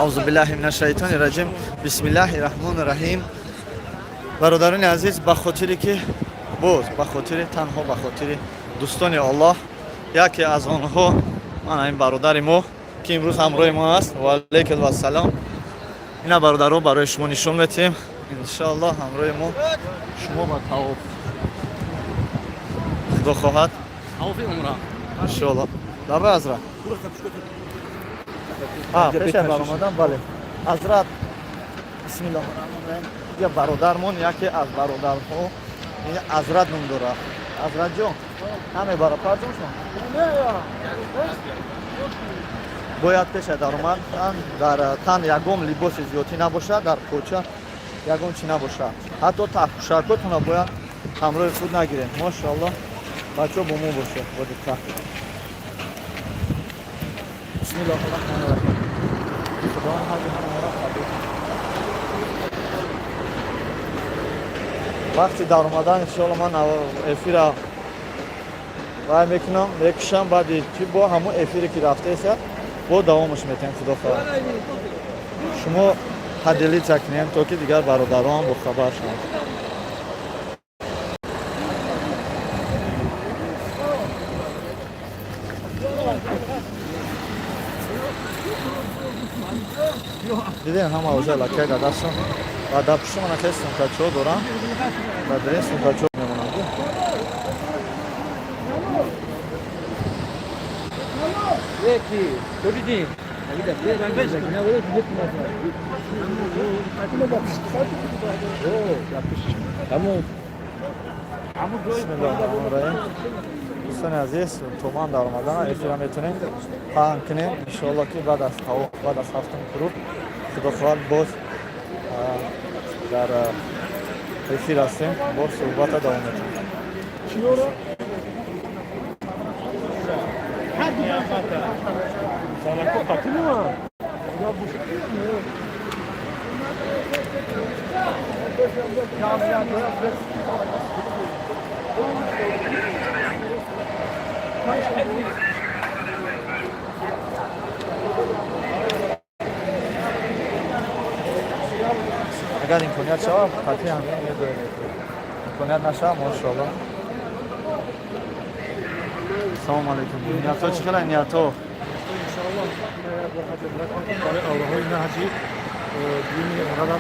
Аузу биллаҳи минаш шайтони раҷим. Бисмиллаҳи раҳмони раҳим. Бародарони азиз, ба хотире ки боз ба хотири танҳо ба хотири дӯстони Аллоҳ, яке аз онҳо мана ин бародари мо, ки имрӯз ҳамроҳи мо аст. Ва алайкум вассалом. Ина бародаро барои шумо нишон метиҳем. Иншоаллоҳ ҳамроҳи мо шумо ба тавоф. Худо хоҳад. Тавофи умра. Иншоаллоҳ. Давай, Азра. А, пеш аз баромадан, бале. Ҳазрат, бисмиллоҳи раҳмони раҳим. Я бародармон, яке аз бародарҳо, ин Азрат ном дорад. Азрат ҷон, ҳаме бара парҷон шумо? Бояд пеш аз даромадан дар тан ягон либоси зиёдтӣ набошад, дар кӯча ягон чӣ набошад. Ҳатто таҳпӯшакотонро бояд ҳамроҳи худ нагирем. Мошоаллоҳ, бачаҳо бо мо бошед, бо диққат. Бисмиллоҳи раҳмони раҳим. Худованд ҳаҷи ҳамаро қабул кунад. Вақти даромадан иншоалло ман эфира вай мекунам, мекушам, баъди чи бо ҳамон эфире ки рафтаеса бо давомаш метиҳем, худо хоҳад. Шумо поделиться кунем, то ки дигар бародарон бохабар шаванд. Дидем, ҳама уже лакай дар дастшон ва дар пушти мана хеле сумкачиҳо дорам, дар дирин сумкачиҳо мемонанд. Яки, доридин. Бисмиллоҳи раҳмони раҳим. Дӯстони азиз, то ман даромадан эфира метавонем паҳн кунем. Иншоалло ки баъд аз тавоф, баъд аз ҳафтум круг, худо хоҳад, боз дар эфир ҳастем, боз суҳбата давом метиҳем. Агар имконият шавад, қатъи ҳам медорем. Имконият нашавад, мошоалло. Салому алайкум. Ниятҳо чӣ хела, ниятҳо? Иншоаллоҳ барои авраҳои наҳҷи дуюми умраро.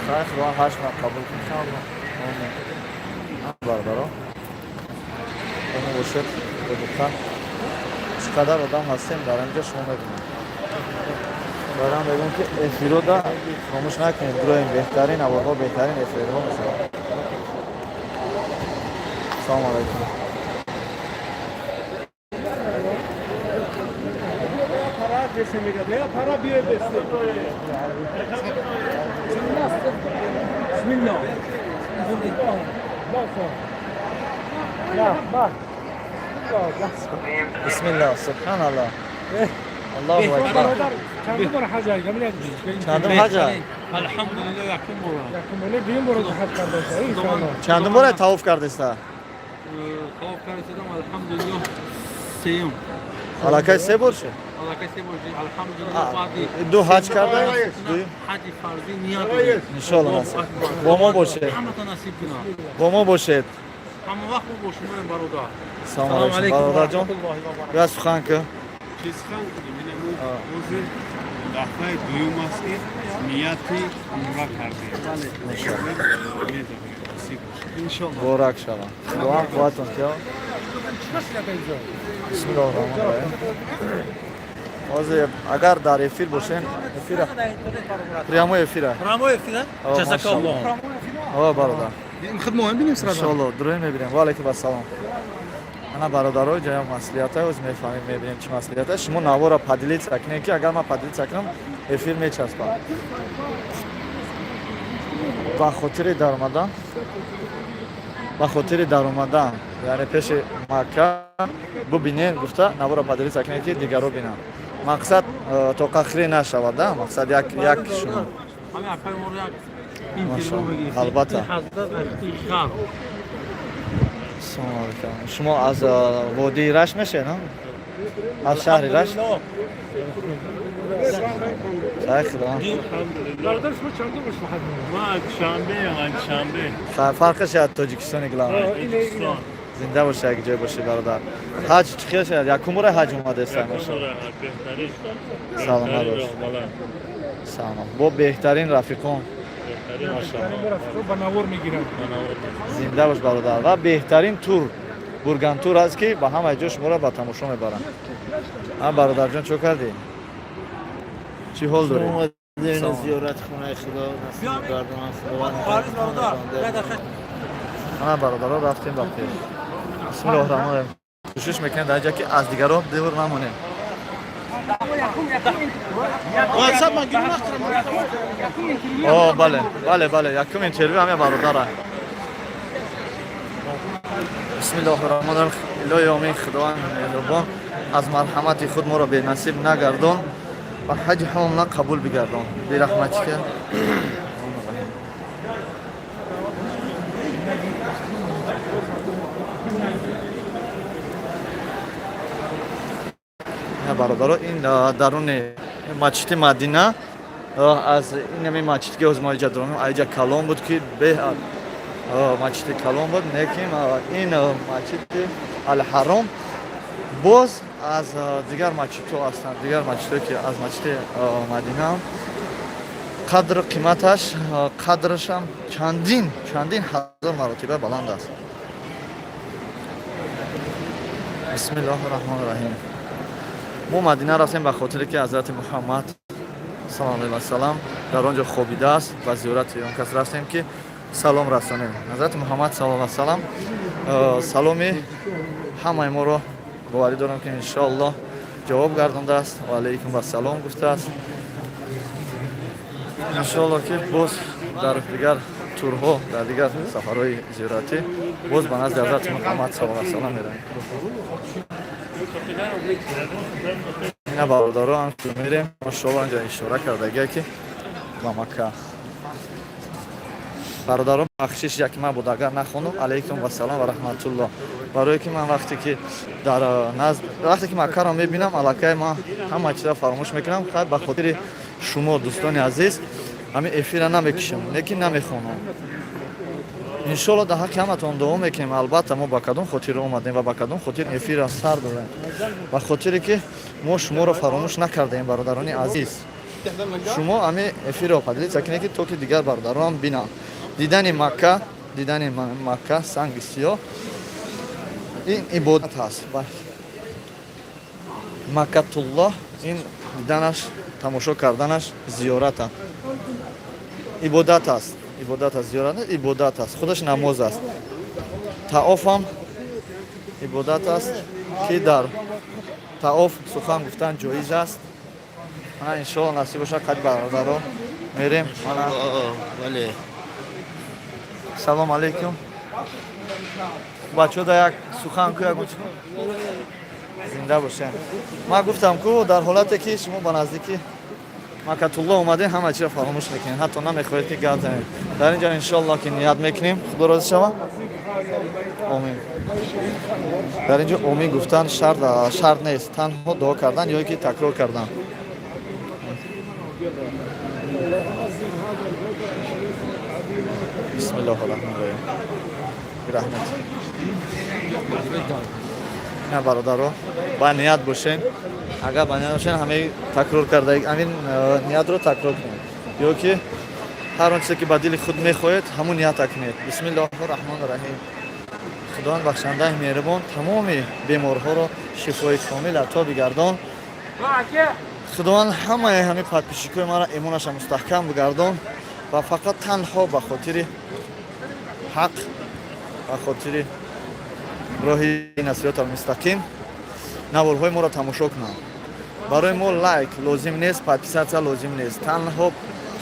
Хайр, худованд ҳаҷ қабул кунад. Иншоаллоҳ. Омин. Бародаро, бо мо бошед бо диққат. Чӣ қадар одам ҳастем дар инҷо, шумо мебинед. Барам мегӯям ки эфирода хомӯш накунед, гурӯҳем беҳтарин аворҳо, беҳтарин эфирҳо мешавад. Салому алайкум. Бисмиллоҳ, субҳаналлоҳ. Аллоҳу акбар. Чандум бор ҳаҷ Чандум ҳаҷ? Алҳамдулиллоҳ, якум бора. Якум бор, дуюм бор ҳаҷ кардаста, иншоаллоҳ. Чандум бора тавоф кардеста? Тавоф кардам, алҳамдулиллоҳ, сеюм. Аллакай се бор шуд? Аллакай се бор шуд, алҳамдулиллоҳ, баъди Ду ҳаҷ карда? ҳаҷи фарзӣ ният дорем. Иншоалло насиб. Бо мо бошед. Ҳамата насиб кунад. Бо мо бошед. Ҳама вақт мо бо шумоем, бародар. Салому алайкум, бародарҷон. Бия сухан кун. Чӣ сухан кунем? Ина мо ҳозир дафъаи дуюм аст, ки нияти умра кардем. Насиб бошад. Иншоаллоҳ. Муборак шавад. Худованд қувватон тиёд. Бисмиллоҳи раҳмони раҳим. Ҳозир агар дар эфир бошем, эфира прямой эфира. Прямой эфир? Ҷазакаллоҳ. О, бародар. Хидмат бинем сразу. Иншоалло, дуруст мебинем. Ва алайкум ассалом. Ана бародаро, ҷоя маслиҳата оз мефаҳмем, мебинем чӣ маслиҳата. Шумо навора поделиться кунед, ки агар ман поделиться кунам, эфир мечаспад. Ба хотири даромадан, ба хотири даромадан, яъне пеши Макка бубинед гуфта, навора поделиться кунед, ки дигаро бинанд. Мақсад тоқахирӣ нашавад, да? Мақсад як як шумо. Ҳамин акаи моро як интервю бигиред. Албатта. Ин ҳазрат аз ғарб. Салому алайкум. Шумо аз водии Рашт мешед, аз шаҳри Рашт? Хай, Худованд. Бародар, шумо чандум бор шумо ҳаҷ меоед? Ман шанбе, шанбе. Фарқаш аз Тоҷикистони главный. Тоҷикистон. Зинда бошӣ, як ҷой бошӣ, бародар. Ҳаҷ чӣ хел шуд? Якум бора ҳаҷ омадеста? Беҳтарин. Саломат бош. Салом. Бо беҳтарин рафиқон. Бо ба навор мегирам. Зинда бош, бародар. Ва беҳтарин тур Бургантур аст, ки ба ҳамаи ҷо шуморо ба тамошо мебаранд. А, бародарҷон, чо кардӣ? Чӣ ҳол дорӣ? омадем зиёрат хонаи Худо, насиб гардонад Худованд. Парвиз бародар, як дақиқа. Ана, бародаро, рафтем ба пеш. Бисмиллоҳи раҳмони раҳим. Кӯшиш мекунем дар ҷа ки аз дигарон дур намонем. WhatsApp ман гирам. О, бале, бале, бале, якум интервю ҳаме бародара. Бисмиллоҳи раҳмони раҳим. Илоҳи омин, Худованд меҳрубон аз марҳамати худ моро бенасиб нагардон ва ҳаҷи ҳамона қабул бигардон бираҳматика. Бародаро, ин даруни масҷиди Мадина, аз инами масҷид ки ҳозир мо иҷа дорем, аиҷа калон буд, ки беҳад масҷиди калон буд. Лекин ин масҷиди Алҳаром боз аз дигар масҷидҳо ҳастанд, дигар масҷидҳое ки аз масҷиди Мадина қадру қиматаш, қадрашам чандин чандин ҳазор маротиба баланд аст. Бисмиллоҳи раҳмони раҳим. Мо Мадина рафтем ба хотире ки ҳазрати Муҳаммад саллаллоҳу алайҳи васалам дар он ҷо хобидааст ва зиёрати он кас рафтем, ки салом расонем. Ҳазрати Муҳаммад саллаллоҳу алайҳи васалам саломи ҳамаи моро, боварӣ дорам, ки иншоаллоҳ ҷавоб гардондааст ва алайкум вассалом гуфтааст. Иншоаллоҳ, ки боз дар дигар турҳо, дар дигар сафарҳои зиёратӣ боз ба назди ҳазрати Муҳаммад саллаллоҳу алайҳи васалам меравем. Ина, бародаро, ҳам ки мерем, машоалло, инҷа ишора кардагия, ки ба Макка. Бародаро, бахшиш, яки ман буд, агар нахонум. Алайкум вассалом ва раҳматуллоҳ. Барое ки ман вақте ки дар назд, вақте ки Маккаро мебинам, аллакай ман ҳама чизро фаромӯш мекунам. Хайр, ба хотири шумо, дӯстони азиз, ҳамин эфира намекушам, лекин намехонам. Иншоалло, дар ҳаққи ҳаматон дуо мекунем. Албатта, мо ба кадом хотир омадем ва ба кадом хотир эфира сар додем? Ба хотире ки мо шуморо фаромӯш накардаем. Бародарони азиз, шумо ҳамин эфирро поделиться кунед, ки то ки дигар бародаронам бинанд. Дидани Макка, дидани Макка, санги сиёҳ, ин ибодат аст ва Маккатуллоҳ ин диданаш, тамошо карданаш зиёрат аст, ибодат аст, ибодат аст, зиёрат не, ибодат аст, худаш намоз аст. Таофам ибодат аст, ки дар таоф сухан гуфтан ҷоиз аст. Мана, иншоалло, насиб бошад, қад бародаро мерем. Мана. Бале. Салом алейкум, бачаҳо, да як сухан ку, ягон чӣ. Зинда бошем. Ман гуфтам ку, дар ҳолате ки шумо ба наздики Макатулло омадем, ҳама чиро фаромӯш мекунед, ҳатто намехоҳед, ки гап занед. Дар ин ҷо, иншоалло, ки ният мекунем, Худо розӣ шава, омин. Дар ин ҷо омин гуфтан шарт нест, танҳо дуо кардан ё ки такрор кардан. Бисмиллоҳи раҳмони раҳим, раҳмат. На, бародаро, ба ният бошен. Агар ба ният бошен, ҳамаи такрор карда, ҳамин ниятро такрор кунед ё ки ҳар он чизе ки ба дили худ мехоҳед, ҳамун нията кунед. Бисмиллоҳи раҳмони раҳим. Худованд бахшандаи меҳрубон, тамоми беморҳоро шифои комил ато бигардон. Худованд ҳамаи ҳамин подписчикои маро имонаша мустаҳкам бигардон ва фақат танҳо ба хотири ҳақ, ба хотири роҳи насиҳат мустақим наворҳои моро тамошо кунанд. Барои мо лайк лозим нест, подписаться лозим нест, танҳо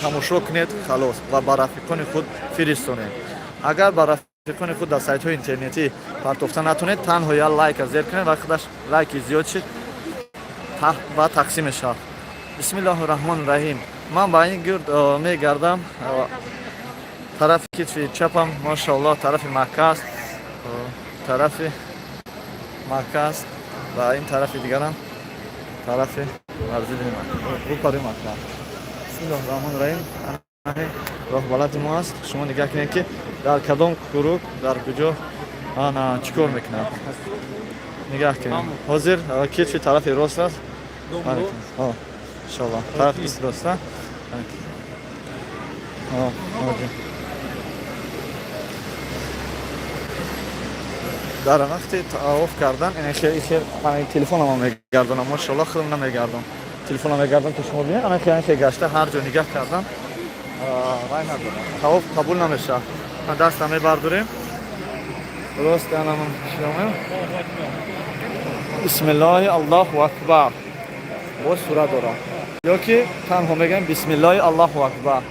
тамошо кунед, халос, ва ба рафиқони худ фиристонед. Агар ба рафиқони худ дар сайтҳои интернетӣ партофта натонед, танҳо як лайка зер кунед ва худаш лайки зиёд шид ва тақсим мешавад. Бисмиллоҳи раҳмони раҳим. Ман ба ин гирд мегардам. Тарафи китфи чапам, машоаллоҳ, тарафи Макка аст, тарафи Макка аст ва ин тарафи дигарам тарафи манзили рӯпари Макка. Бисмиллоҳ раҳмон раҳим. Роҳбалади мо аст. Шумо нигаҳ кунед, ки дар кадом гурӯҳ, дар куҷо, ана чӣ кор мекунад. Нигаҳ кунед, ҳозир китфи тарафи рост аст. Иншолло, тарафи рост. Дар вақти тавоф кардан ман телефонама мегардонам, машолло, худам намегардон, телефонам мегардон, ки шумо бинед. Ана хел гашта, ҳар ҷо нигаҳ кардан вай надорам, тавоф қабул намешавад. Даста мебардорем рост, анамон бисмиллоҳи аллоҳу акбар, боз сура дорам, ё ки танҳо мегӯем бисмиллоҳи аллоҳу акбар,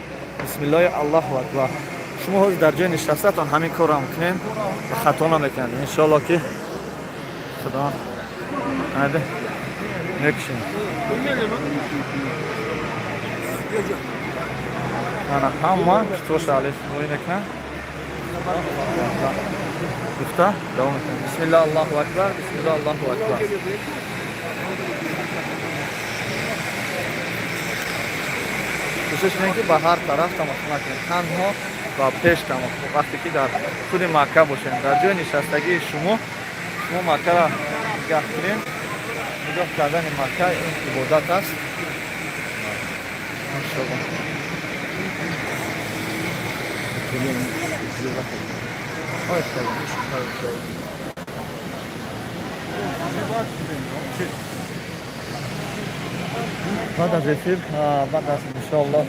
бисмиллоҳи аллоҳу акбар. Шумо ҳозир дар ҷои нишастатон ҳамин корро кунед ва хато намекунед, иншоалло, ки худо аде мекушем. Ана ҳама китобша алиф рӯй мекунад, гуфта давом мекунад: бисмилла аллоҳу акбар, бисмилла аллоҳу акбар. Кӯшиш кунед, ки ба ҳар тараф тамошо накунед, танҳо ба пеш тамошо. Вақте ки дар худи Макка бошем, дар ҷои нишастагии шумо, шумо Маккаро нигаҳ кунед. Нигоҳ кардани Макка ин ибодат аст, машалло. Баъд аз эфир, баъд аз, иншоаллоҳ.